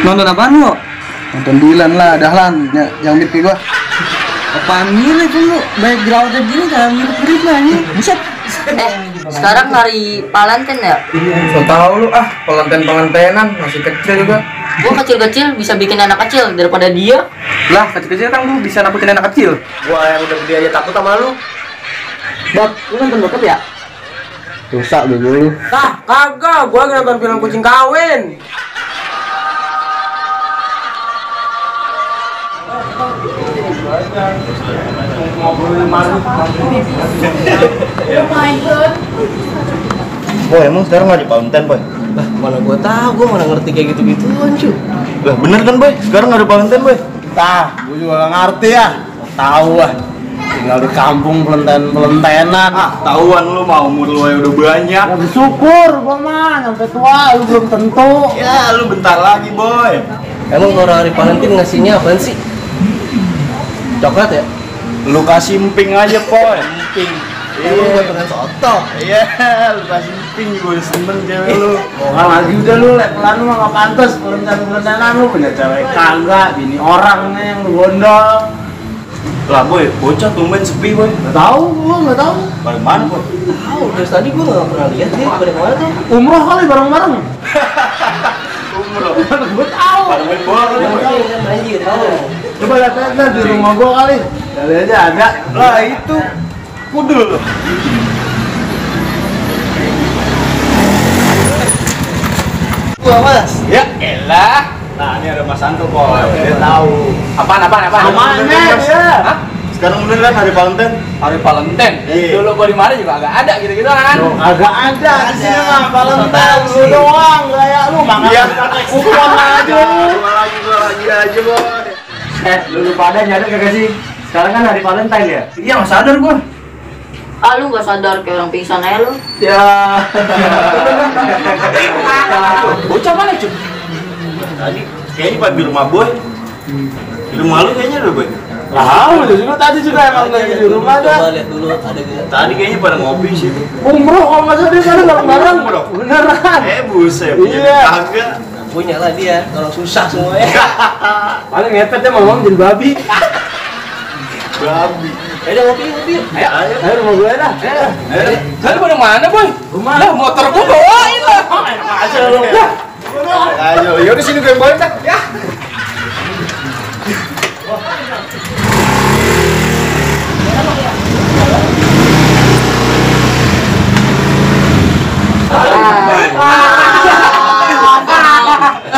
Nonton apaan lu? Nonton Dilan lah, dahlan, yang mimpi gua. Apaan mirip lu? Backgroundnya gini kayak mirip lah ini. Buset. Sekarang hari Valentine ya? So tau lu pengantenan masih kecil juga. Gua kecil-kecil bisa bikin anak kecil daripada dia. Lah, kecil-kecil kan lu bisa nakutin anak kecil. Gua yang udah gede aja takut sama lu. Bab, lu nonton bokep ya? Rusak dulu. Ah, kagak, gua lagi nonton film kucing kawin. Boy, emang sekarang nggak di Valentine, Boy? Lah, mana gua tahu, gua mana ngerti kayak gitu-gituan, cu. Lah, bener kan, Boy? Sekarang nggak ada Valentine, Boy? Tah, gua juga gak ngerti ya. Tahu ah. Tinggal di kampung pelentenan. Ah, tahuan lu mau umur lu udah banyak. Ya bersyukur gua mah sampai tua lu belum tentu. Ya, lu bentar lagi, Boy. Emang orang hari Valentine ngasihnya apaan sih? Coklat ya? Lu kasih emping aja, Boy. Emping. Emang buat dengan soto. Iya, lu kasih emping juga udah seneng cewek lu. Orang lagi udah lu levelan lu mah gak pantas pelentenan lu punya cewek kagak, bini orang nih yang lu gondol. Lah, Boy, bocah tumben sepi, Boy. Gak tahu gua, gak tahu. Pada mana, Boy? Tahu, dari tadi gua nggak pernah lihat dia pada kemana tuh. Umroh kali bareng-bareng. Umroh. Gua tahu. Pada main bola kali, Boy. Kan banjir. Coba lihat di rumah gua kali. Kali aja ada. Lah, itu kudul. Gua Mas. Ya elah. Nah, ini ada Mas Santo, Boy. Dia tahu. Apaan? Namanya dia. Hah? Sekarang bener kan hari Valentine? Hari Valentine. Iya. Dulu gua di mana juga agak ada gitu-gitu kan. Agak ada di sini mah Valentine lu doang kayak lu Iya. pakai kupon aja. Gua lagi aja, Boy. Lu pada nyadar kagak sih? Sekarang kan hari Valentine ya? Iya, nggak sadar gua. Ah, lu nggak sadar kayak orang pingsan aja lu. Ya. Bocah mana, Cuk? Tadi kayaknya Pak di rumah Boy. Di rumah lu kayaknya ada, Boy. Tahu lu juga tadi juga emang lagi di rumah Coba dah. lihat dulu ada gak? Tadi kayaknya pada ngopi sih. Umroh kalau nggak salah dia sana bareng-bareng. Umroh? Beneran. Buset, punya Iya. kagak. Punya lah dia, orang susah semuanya. Paling ngepetnya malam jadi babi. Babi. Ayo ngopi. Ayo, ayo. Ayo rumah gue dah. Ayo. Lu pada mana, Boy? Rumah. Lah, motor gua bawain lah. Aja lu. Ayo, yaudah sini gue bawain dah. Ya.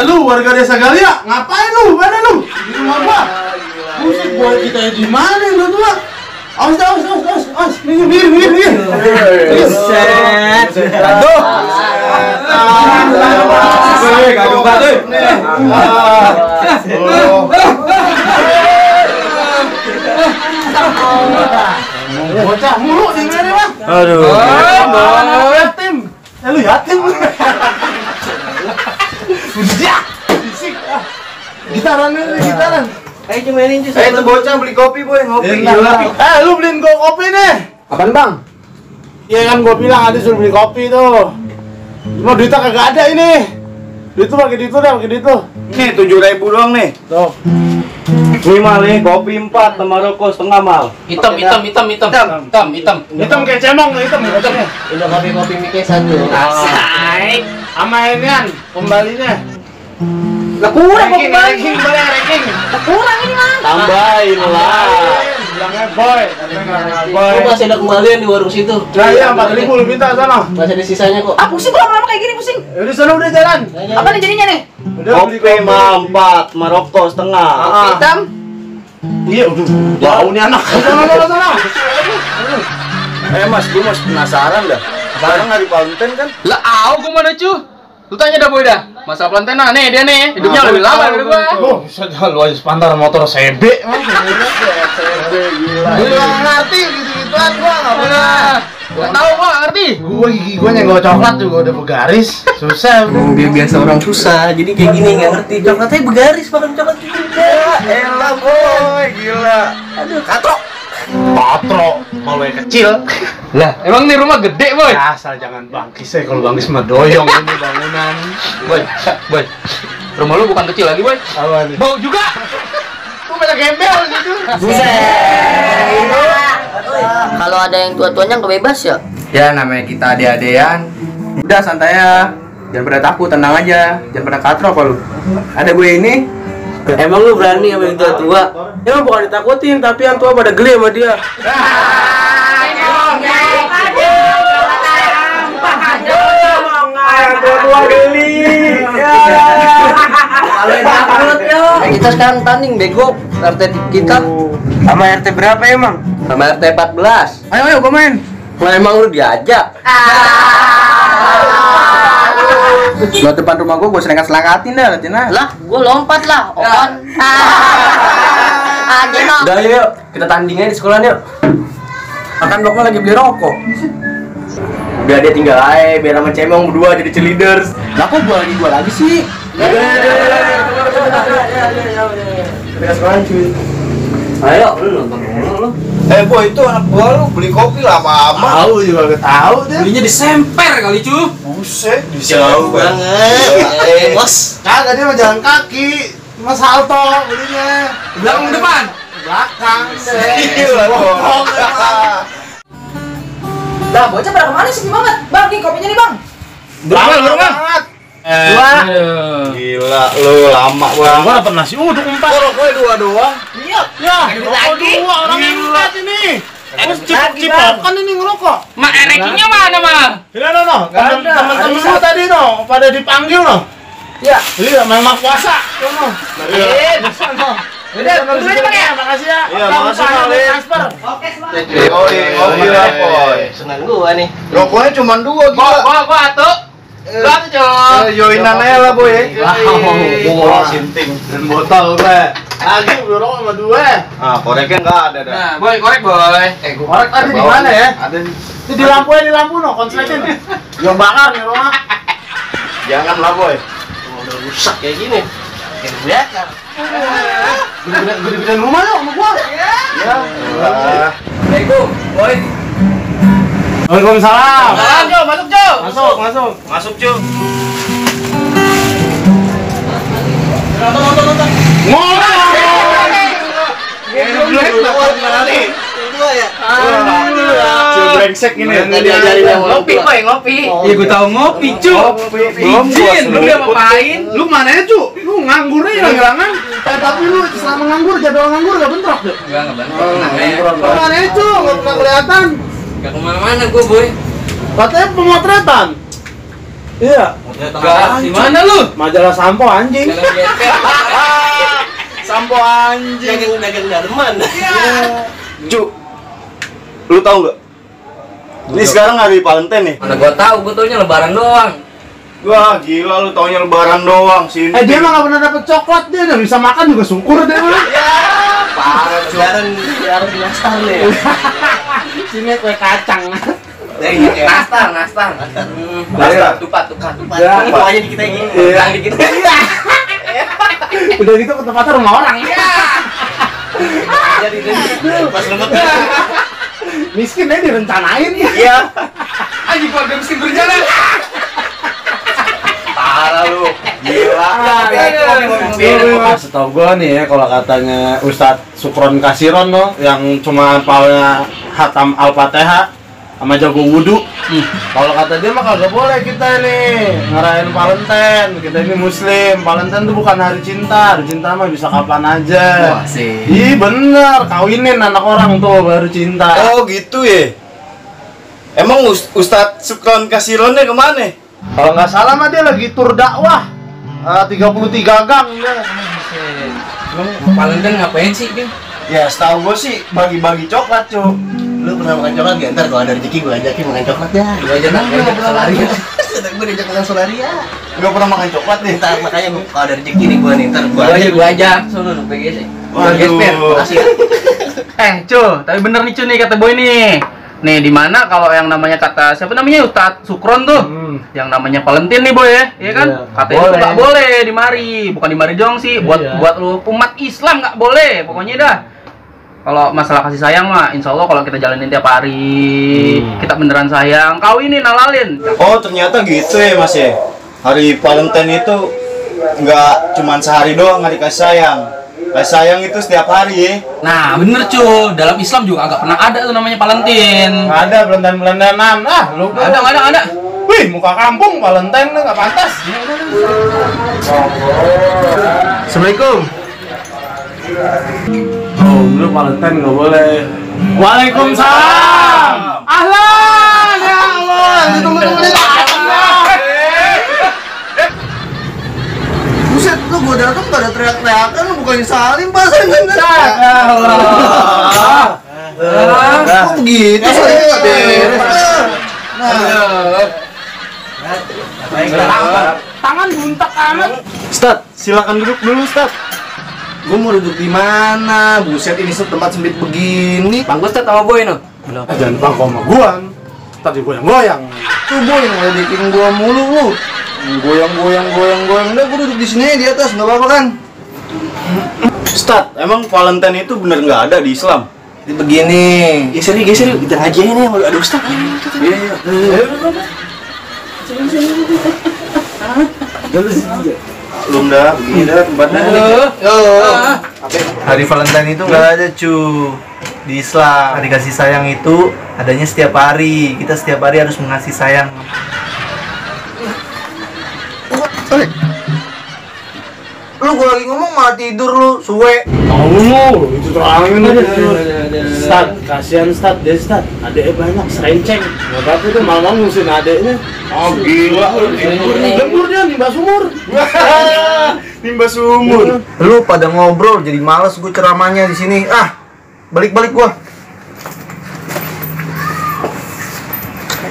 Lu warga desa Galia, ngapain lu? Mana lu? Di rumah gua. Buset, boy kita di mana lu tua? Awas, minggir. Buset. Aduh. Gaduh banget. Bocah mulu di mana mah? Aduh. Yatim. Lu yatim. Udah. Bisik. Gitaran. Ayo cumainin Cus. Itu bocah beli kopi, Boy. Ngopi. Lu beliin gua kopi nih. Apaan, Bang? Iya kan gua bilang tadi suruh beli kopi tuh. Cuma duitnya kagak ada ini. Duit tuh pakai duit tuh. Nih 7.000 doang nih. Tuh. Ini mal nih, kopi 4 sama rokok setengah mal. Hitam. Hitam kayak cemong hitam. Udah kopi mikir satu. Asai. Sama inian kembalinya. Lah kurang kok, Bang. Ranking. Kurang ini mah. Tambahin lah. Bilangnya boy. Lu masih ada kembalian di warung situ. Nah iya 4.000 lu minta sana. Masih ada sisanya kok. Ah, pusing gua lama-lama kayak gini pusing. Udah sana udah jalan. Apa nih jadinya nih? Udah beli Kopi mah 4 sama rokok setengah. Hitam. Iya udah. Bau nih anak. Sana. Mas, gue masih penasaran dah. Sekarang hari Valentine kan? Lah, gua mana, Cu? Lu tanya dah, Boy dah. Masalah Valentine nih dia nih. Hidupnya lebih lama dari gua. Oh, bisa lu aja sepantar motor CB. Gila nggak ngerti gitu-gituan gua nggak pernah. Nggak tahu gua ngerti. Gigi gua nyenggol coklat juga udah bergaris. Susah. Dia biasa orang susah, jadi kayak gini nggak ngerti. Coklatnya bergaris, makan coklat juga. Elah, Boy, gila. Aduh, katrok. Patro, malu yang kecil. Lah, emang nih rumah gede, Boy? Asal jangan bangkis ya, kalau bangkis mah doyong ini bangunan. Boy. Rumah lu bukan kecil lagi, boy. Bau juga. Lu banyak gembel gitu. Kalau ada yang tua-tuanya nggak bebas ya? Ya namanya kita ade-adean. Udah santai ya. Jangan pada takut, tenang aja. Jangan pada katro apa lu. Ada gue ini. Emang lu berani sama yang tua-tua? Emang bukan ditakutin, tapi yang tua pada geli sama dia. Tua geli. Kalau yang takut yo. Kita sekarang tanding bego. RT kita Sama RT berapa emang? sama RT 14. Ayo gue main. Lah emang lu diajak? Lo depan rumah gue selengkat-selengkatin dah, Cina. Lah, gua lompat lah, on. Jeno. Udah yuk, kita tanding aja di sekolah yuk. Makan bloknya lagi beli rokok. Udah dia tinggal aja, biar sama Cemong berdua jadi cheerleaders. Lah kok gua lagi sih? Kita sekolah cuy. Ayo, lu nonton lu. Boy, itu anak gua lu beli kopi lama-lama. Tahu juga gak tahu deh. Belinya disemper kali, cu. Buset, Jauh banget. Bos. Kagak dia mau jalan kaki. Mas Halto belinya. Belakang depan. Belakang. Gila Bohong, emang. Lah, bocah pada kemana sih, Bang? Bang, nih kopinya nih, Bang. Berulang. banget. Gila lu lama banget. Gua dapat nasi uduk 4. Rokoknya dua doang. Iya. Ya, rokok 2 orang yang 4 ini. Terus cipok-cipokan ini ngerokok. Mak erekinya mana, Mak? Tidak, no. Teman-teman lu tadi no, pada dipanggil no. Ya. Iya, memang puasa. No. Udah, dulu aja, Bang, ya? Makasih ya. Iya, makasih, Bang. Oke, semangat. Ngopi lah, boy. Senang gua nih. Rokoknya cuma 2 gila. Gua atuh. Gua atuh, cu. Joinan aja lah, boy. Wow. Sinting. Dan botol gue. Lagi beli rokok sama 2. Ah, koreknya nggak ada dah. Nah, boy, korek, boy. Gua korek tadi di mana ya? Ada. Itu di lampu no, konsletin. Yang bakar nih rumah. Jangan lah, boy. Udah rusak kayak gini. Gede-gedean rumah yuk sama gua. Ya. Assalamualaikum, boy. Waalaikumsalam. Salam, cu. Masuk, cu. Masuk. Masuk, cu. Brengsek ini. Nggak diajarin yang Ngopi, boy, ngopi. Iya, gua tahu ngopi, cu. Izin, lu udah ngapain? Lu mana ya, Cu? Lu nganggur aja hilang-hilangan. Tapi lu selama nganggur, jadwal nganggur gak bentrok, Cu? Enggak bener. Lu mana ya, Cu? Gak pernah kelihatan. Enggak kemana-mana gua, boy. Katanya pemotretan. Iya. Enggak, di mana lu? Majalah sampo anjing. Jalan geser. Sampo anjing. Dagang darman. Cu. Lu tahu nggak? Ini sekarang hari Valentine nih. Mana gua tahu, gua taunya lebaran doang. Wah, gila lu taunya lebaran doang sih. Dia mah gak pernah dapet coklat, dia gak bisa makan juga syukur dia mah. Parah, sekarang nastar nih. Sini kue kacang. Nastar. Nastar. Tupat. Ya. Pokoknya dikit lagi. Kurang dikit. Udah gitu ke tempatnya rumah orang. Jadi pas lemot. Miskin aja direncanain. Iya. Anjing keluarga miskin berencana. Parah lu. Gila. Setahu gua nih ya, kalau katanya Ustadz Sukron Kasiron no, yang cuma hafalnya Hatam Al-Fatihah sama jago wudhu. Kalau kata dia mah kagak boleh kita nih ngerayain Valentine. Kita ini Muslim. Valentine tuh bukan hari cinta. Hari cinta mah bisa kapan aja. Wah, sih. Ih bener, kawinin anak orang tuh baru cinta. Oh gitu ya. Emang Ustadz Sukron Kasironnya kemana? Kalau nggak salah mah dia lagi tur dakwah 33 gang dia. Valentine ngapain sih, Bing? Ya setahu gue sih bagi-bagi coklat, cu. Lu pernah makan coklat gak? Ntar kalau ada rezeki gue ajakin makan coklat ya. Gua aja nang, gua pernah lari. Gue diajak makan solaria. Gak pernah makan coklat nih. Ntar makanya kalau ada rezeki nih gue nih, ntar Gua aja. Sono lu PGS. Waduh. Makasih. Cu, tapi bener nih, cu nih kata boy nih. Nih, di mana kalau yang namanya kata siapa namanya Ustadz Sukron tuh? Yang namanya Valentine nih, boy ya. Iya kan? Iya, Katanya itu boleh. nggak boleh di mari, bukan di mari doang sih. Buat Iya. buat lu umat Islam nggak boleh. Pokoknya dah. Kalau masalah kasih sayang mah, insya Allah kalau kita jalanin tiap hari, kita beneran sayang, kawinin, halalin. Oh ternyata gitu ya mas ya. Hari Valentine itu nggak cuman sehari doang nggak dikasih sayang. Kasih sayang itu setiap hari ya. Nah, bener cuy. Dalam Islam juga agak pernah ada tuh namanya Valentine. Nggak ada belendan-belendanan. Ah, lu Nggak ada. Wih, muka kampung Valentine nggak pantas. Assalamualaikum. Oh, lu Valentine nggak boleh. Waalaikumsalam. Ahlan, ya Allah. Tunggu. Buset, lu gua datang gak ada teriak-teriakan, lu bukannya salim, Pak. Kok begitu? Salimnya gak beres. Tangan buntak amat. Ustad, silakan duduk dulu Ustad. Gua mau duduk di mana? Buset, ini tempat sempit begini. Bang Gustaf sama Boy no. Jangan bangkau sama gua. Tadi goyang-goyang. Tuh boy, ngeledekin gua mulu lu. Goyang. Udah gua duduk di sini di atas, nggak apa-apa kan? Ustad, emang Valentine itu bener nggak ada di Islam? Jadi begini. Geser yuk, kita aja ini yang ada Ustaz. Iya. Belum dah, begini dah tempatnya. Hari Valentine itu nggak ada di Islam. Hari kasih sayang itu adanya setiap hari. Kita setiap hari harus mengasih sayang. Lu gua lagi ngomong malah tidur lu, suwe. Kamu itu terangin aja. Stat, kasihan Stat, dia Stat. Adeknya banyak, serenceng. Nggak apa-apa tuh malam ngusin adeknya. Oh gila, lembur dia nimba sumur. Nimba sumur. Lu pada ngobrol jadi males gua ceramahnya di sini. Ah, balik gua.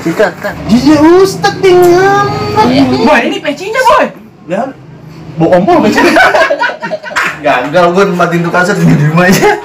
Sikat. Iya, Ustaz tinggal. Boy, ini pecinya Boy. Ya, bohong. Gagal gua nempatin tukang set di rumah aja.